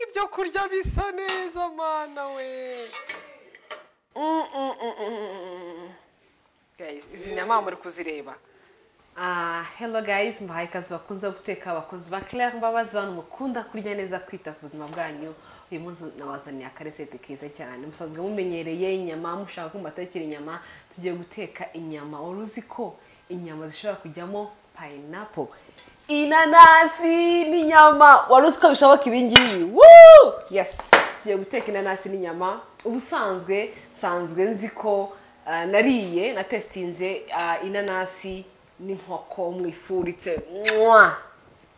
Ibyo kurya bisa neza mana we. Guys, izi nyama muri kuzireba. Hello guys, mbahaye ikaze bakunze guteka, abakunzi ba Claire Mbabazi, bantu mukunda kurya neza, kwita ku buzima bwanyu. Uyu munsi nabazaniye akarecette keza cyane. Musanzwe mumenyereye inyama, mushaka ko mbatekera inyama, tugiye guteka inyama. Wari uzi ko inyama zishobora kujyamo pineapple, inanasi n'inyama? Wari uzi ko bishoboka ibi ngibi? Woo! Yes, tugiye guteka inanasi n'inyama. Ubusanzwe nsanzwe nzi ko nariye na testinze inanasi n'inkoko mwifuritse, mwa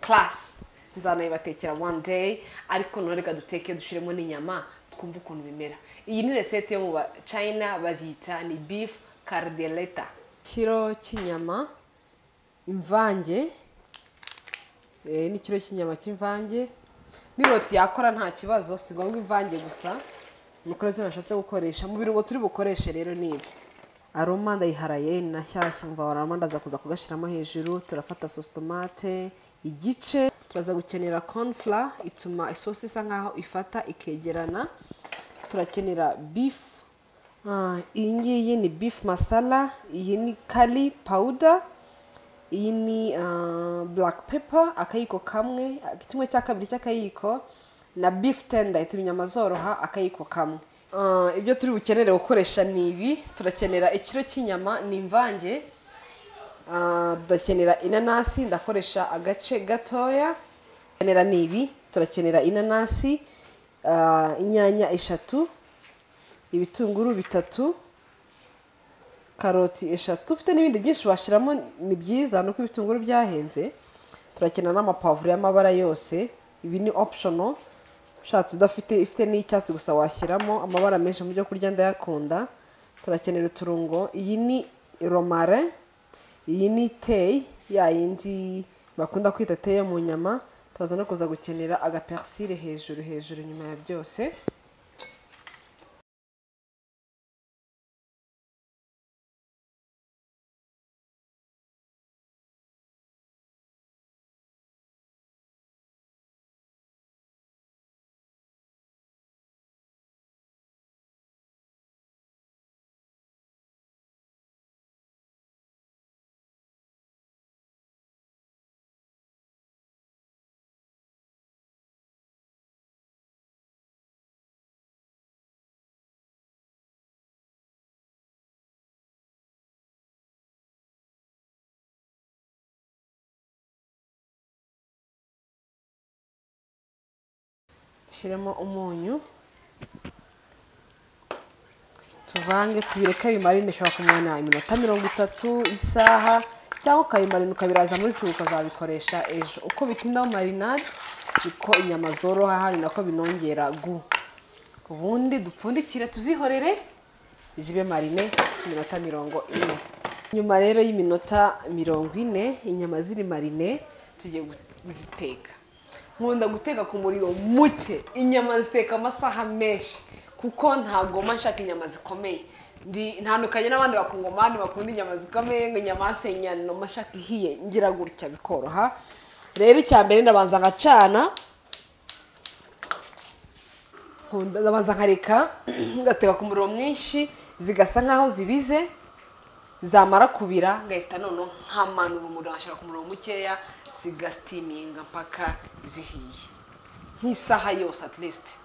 class nzanayibatekera one day, ariko none reka duteke dushiremo n'inyama twumve ukuntu bimera. Iyi ni recette yo mu ba China, bazita ni beef caldereta. Kiro cy'inyama imvange, ni kiro cy'inyama cy'imvange, n'iroti yakora nta kibazo, si ngombwa imvange gusa. Nuko rero nashatse gukoresha mu birungo turi bukoreshe rero ni ibi. Aroma ndayiharaye na shyashya, mva aroma ndaza kuza kugashiramo hejuru. Turafata sauce tomate igice, turaza gukenera corn flour ituma isosi isa nkaho ifata ikegerana. Turakenera beef, iyi ngiyi ni beef masala, iyi ni curry powder, iyi ni black pepper akayiko kamwe, kimwe cya kabiri cy'akayiko, na beef tender ituma inyama zoroha akayiko kamwe. Ibyo turi bukenere gukoresha ni ibi. Turakenera ikiro cy'inyama ni imvange, tudakenera inanasi, ndakoresha agace gatoya. Turakenera ni ibi, turakenera inanasi, inyanya 3, ibitunguru 3, karoti 3. Ufite n'ibindi byinshi washiramo ni byiza, nuko ibitunguru byahenze. Turakenera n'amapavuro y'amabara yose, ibi ni optional. Ushatse udafite ifite n'icyatsi gusa washyiramo, amabara menshi mu byo kurya ndayakunda. Turakenera uturungo, iyi ni romarin, iyi ni thé ya yindi bakunda kwita thé yo mu nyama. Turaza no kuza gukenera agapersile hejuru hejuru nyuma ya byose. Shiremo umunyu, tuvange tubireke bimarine. Ushobora kumara iminota 30, isaha, cyangwa ukabimarina ukabiraza muri firigo ukazabikoresha ejo. Uko bitinda mu marinade niko inyama zoroha, hari nako binongera gu. Ubundi dupfundikire tuzihorere zibe marine iminota 40. Nyuma rero y'iminota 40 inyama ziri marine, tugiye kuziteka. Nkunda guteka ku muriro muke, inyama ziteka amasaha menshi kuko ntabwo mba nshaka inyama zikomeye. Ndi ntandukanye n'abandi bakongomani bakunda inyama zikomeye, ngo inyama senyano mashaka ihiye ngira gutya bikoroha. Rero icya mbere ndabanza ngacana, ndabanza nkareka ngateka ku muriro mwinshi zigasa nkaho zibize, zamara kubira ngahita none nkamanura umuriro nkashyira ku muriro mukeya, zigasteaminga mpaka zihiye nk'isaha yose at least.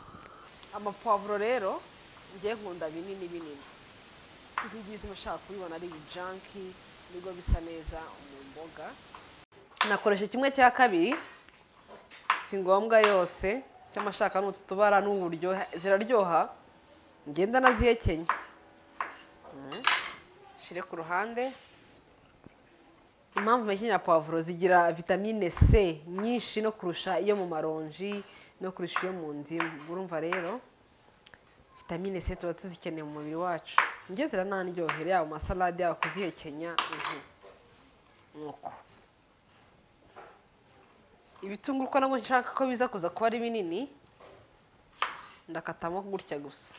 Amapavuro rero ngiye nkunda binini binini, izi ngizi mushaka kubibona ari junky nibwo bisa neza mu mboga. Nakoresha kimwe cya kabiri, si ngombwa yose, cyangwa shaka n'utu tubara n'uburyo ziraryoha, ngenda nazihekenya. Shire ku ruhande. Impamvu mpekenya pavuro zigira vitamine C nyinshi no kurusha iyo mu maronji no kurusha iyo mu ndimu. Urumva rero vitamine C tuba tuzikeneye mu mubiri wacu. Nge ziranaryohera, yaba mu masalade, yaba kuzihekenya. Nuko ibitunguru ko nabwo nshaka ko biza kuza kuba ari binini, ndakatamo gutya gusa.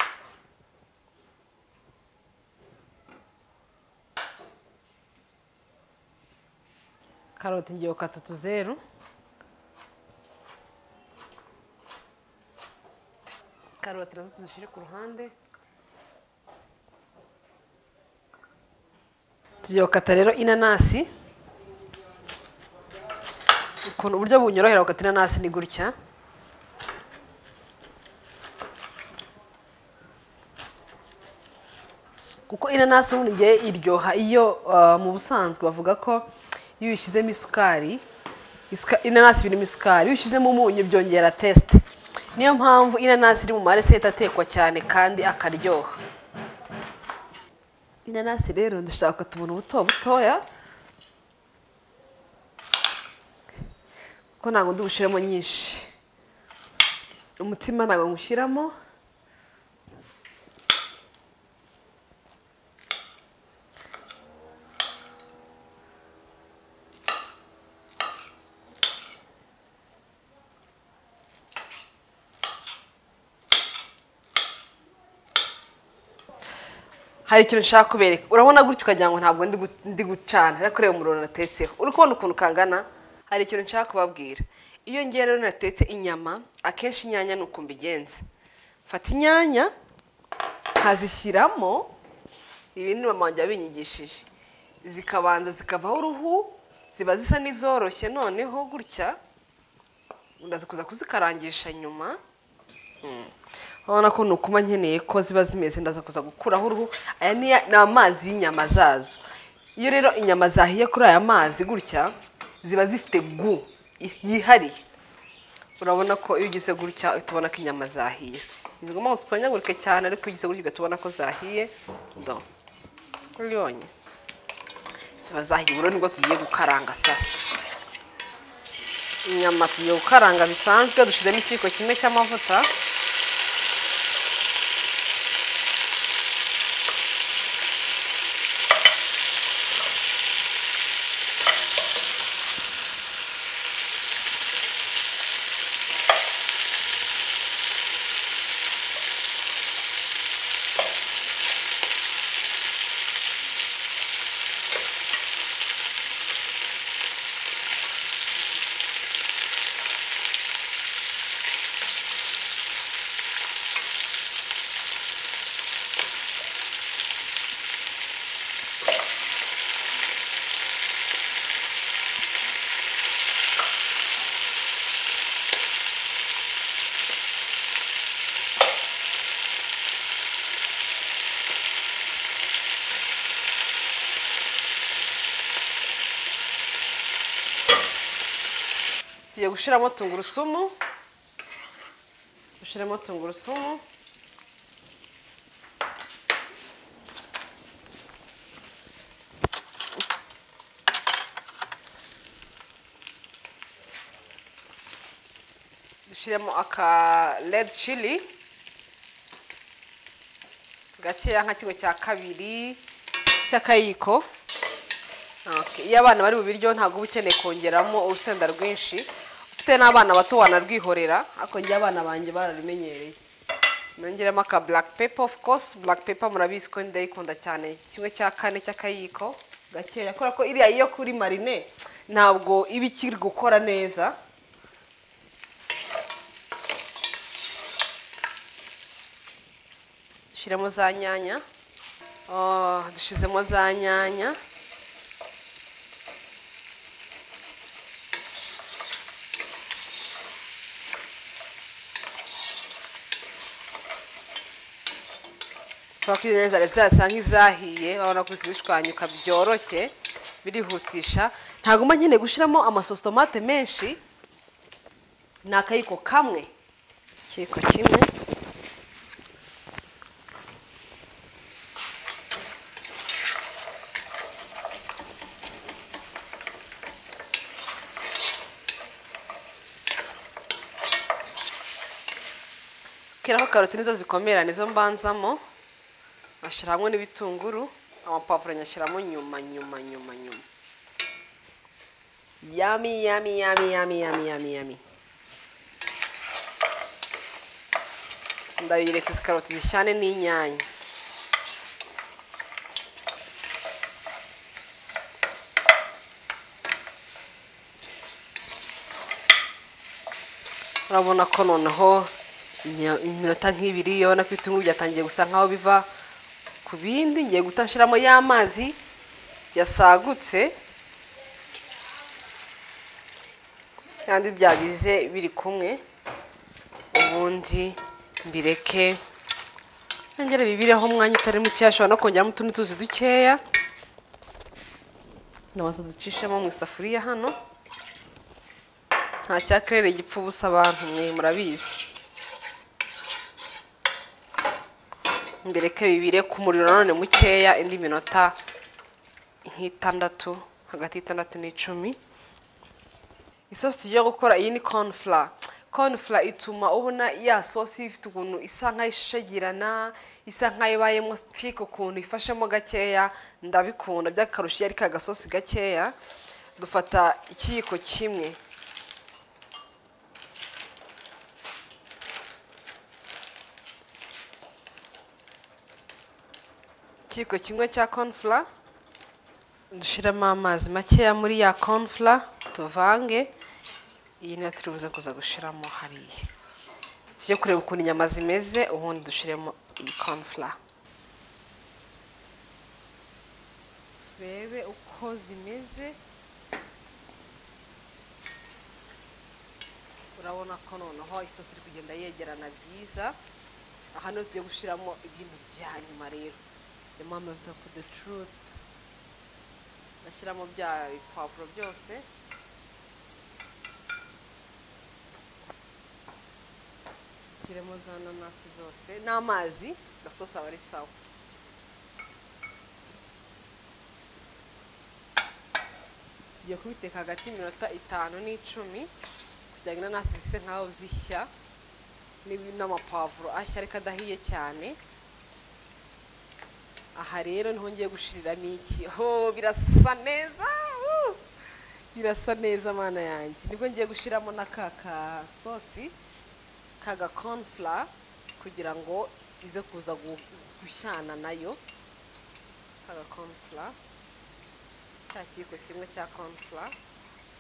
Karoti ngiye gukata utuzeru. Karoti nazo tuzishyire ku ruhande. Tugiye gukata rero inanasi. Ukuntu uburyo bunyorohera gukata inanasi ni gutya. Kuko inanasi ubundi ngiye iryoha iyo mu busanzwe bavuga ko iyo uyishyizemo isukari, inanasi birimo isukari, iyo ushyizemo umunyu byongera taste. Niyo mpamvu inanasi iri mu maresete atekwa cyane kandi akaryoha. Inanasi rero ndashaka tubona ubuto butoya, ko ntabwo ndubushiremo nyinshi. Umutima ntabwo ngushyiramo. Hari ikintu nshaka kubereka. Urabona gutyo ukagira ngo ntabwo ndi gucana, ariko reba umuriro natetseho. Uri kubona ukuntu kangana? Hari ikintu nshaka kubabwira. Iyo ngiye rero natetse inyama, akenshi inyanya ni uko mbigenza. Mfata inyanya nkazishyiramo, ibi ni mama wanjye yabinyigishije, zikabanza zikavaho uruhu, ziba zisa n'izoroshye. Noneho gutya ndaza kuza kuzikarangisha nyuma. Urabona ko nukuma nkeneye ko ziba zimeze, ndaza kuza gukuraho uruhu. Aya ni amazi y'inyama zazo. Iyo rero inyama zahiye kuri aya mazi gutya, ziba zifite gu yihariye. Urabona ko iyo ugize gutya uhita ubona ko inyama zahiye. Si ngombwa ngo zitonyagurike cyane, ariko iyo ugize gutya ugahita ubona ko zahiye. Do urabonye ziba zahiye. Ubu nibwo tugiye gukaranga sasa. Inyama tugiye gukaranga bisanzwe, dushyizemo ikiyiko kimwe cy'amavuta. Tugiye gushiramo tungurusumu, gushiramo tungurusumu, dushiremo aka red chili gakeya nka kimwe cya kabiri cy'akayiko. Iyo abana bari mu biryo ntabwo uba ukeneye kongeramo urusenda rwinshi, ufite n'abana bato wanarwihorera, ariko njye abana banjye bararumenyereye. Nongeramo aka black pepper, of course black pepper murabizi ko ndayikunda cyane, kimwe cya kane cy'akayiko gakeya, kubera ko iriya iyo kuri marine ntabwo iba ikiri gukora neza. Dushyiramo za nyanya, dushizemo za nyanya. Neza zirasa nk'izahiye, urabona ko zishwanyuka byoroshye, birihutisha. Ntabwo mba nkeneye gushyiramo amasosi tomate menshi, ni akayiko kamwe, ikiyiko kimwe. Kera ko karoti nizo zikomera, nizo mbanzamo, ashyiramo n'ibitunguru, amapavuro nyashyiramo nyuma nyuma nyuma nyuma. Yummy yummy yummy yummy yummy yummy yummy. Ndabireka izi karoti zishyane n'inyanya. Urabona ko noneho Iminota nk'ibiri urabona ko ibitunguru byatangiye gusa nkaho biva ku bindi. Ngiye gutashiramo ya mazi yasagutse kandi byabize biri kumwe, ubundi mbireke nongere bibireho umwanya utari mukeya. Ashobora no kongeramo utundi tuzi dukeya. Ndabanza ducishemo mu isafuriya hano, nta cyakerere gipfa ubusa abantu mwe murabizi. Mbireke bibire ku muriro none mukeya indi minota nk'itandatu, hagati y'itandatu n'icumi. Isosi tugiye gukora iyi ni corn flour. Corn flour ituma ubona ya sosi ifite ukuntu isa nk'ayishashagirana, isa nk'ayibayemo thick ukuntu ifashemo gakeya. Ndabikunda by'akarusho iyo ari ka gasosi gakeya. Dufata ikiyiko kimwe, ikiyiko kimwe cya corn flour, dushiramo amazi makeya muri ya corn flour, tuvange. Iyi niyo turi buze kuza gushiramo hariya. Tujye kureba ukuntu inyama zimeze, ubundi dushiremo iyi corn flour, turebe uko zimeze. Urabona ko noneho isosi iri kugenda yegerana byiza. Aha niho tugiye gushiramo ibintu bya nyuma rero, the moment of the truth. Ndashyiramo bya bipavuro byose, shyiremo za nanasi zose n'amazi, gasosi aba ari sawa. Tugiye kubiteka hagati y'iminota 5 n'icumi kugira ngo inanasi zise nkaho zishya n'amapavuro ashya ariko adahiye cyane. Aha rero niho ngiye gushiriramo iki. Oh, birasa neza, birasa neza mana yanjye. Nibwo ngiye gushiramo na ka kasosi kaga corn flour kugira ngo ize kuza gushyana nayo. Kaga corn flour, cya kiyiko kimwe cya corn flour,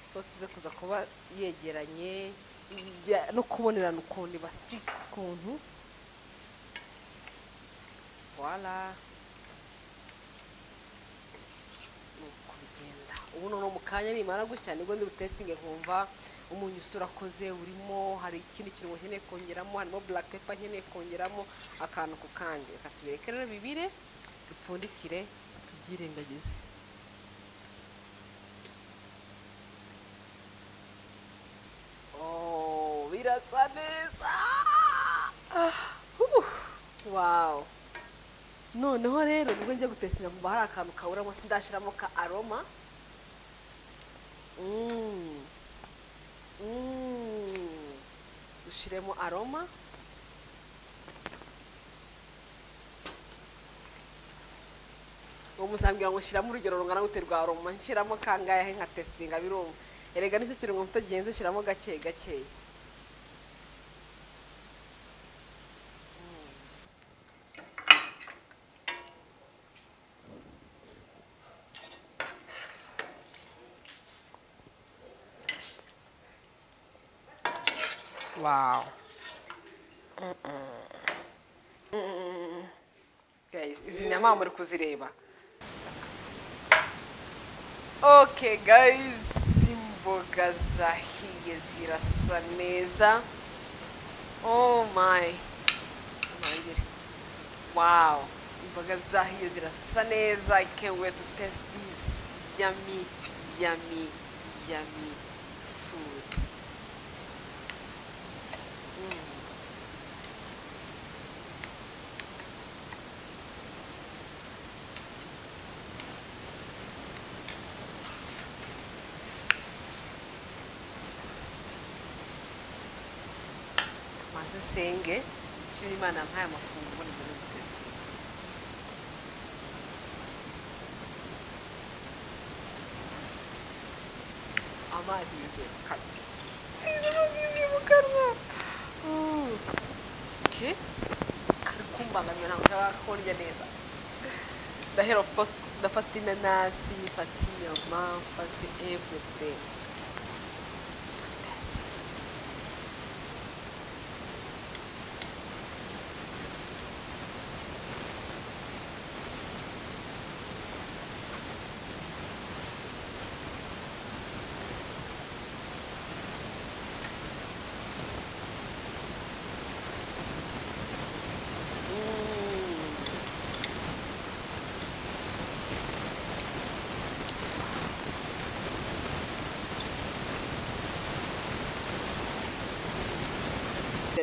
sosi ize kuza kuba yegeranye no kubonerana ukuntu basika ukuntu. Voilà, kubigenda. Ubu noneho mu kanya nimara gushya nibwo ndi butestinge nkumva umunyu urakoze urimo, hari ikindi kirungo nkeneye kongeramo, harimo black pepper nkeneye kongeramo, akantu ku kandi. Reka tubireke rero bibire, dupfundikire tubyirengagize. Oh, birasa neza. Wow. Noneho rero nibwo ngiye gutestinga nkumva hari akantu kaburamo, sindashiramo ka aroma. Dushiremo aroma. Uwo muzambwira ngo nshyiramo urugero rungana gute rwa aroma, nshyiramo kangahe nka testinga birumva. Erega nicyo kirungo mfite gihenze, nshyiramo gake gake. Wow. Guys, izi nyama muri kuzireba. Okay guys, imboga zahiye zirasa neza. Oh my. Wow, imboga zahiye zirasa neza. I can't wait to taste this yummy, yummy, yummy food. Maze senge nshimira Imana yampaye amafunguro mbone gutestinga. Amazi yuzuye mu kanwa. Amazi yuzuye mu kanwa. Okay. Kari kumbangamira, ntabwo nshaka ko ndya neza. Ndahera of course ndafata inanasi, mfata inyama, mfata everything.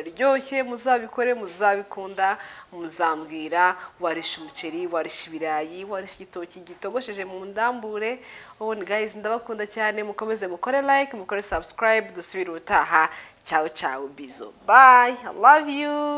Biraryoshye, muzabikore, muzabikunda, muzambwira. Warisha umuceri, warisha ibirayi, warisha igitoki gitogosheje mu ndambure. Ubundi guys, ndabakunda cyane, mukomeze mukore like, mukore subscribe, dusubire ubutaha. Ciao ciao, bisous, bye, I love you.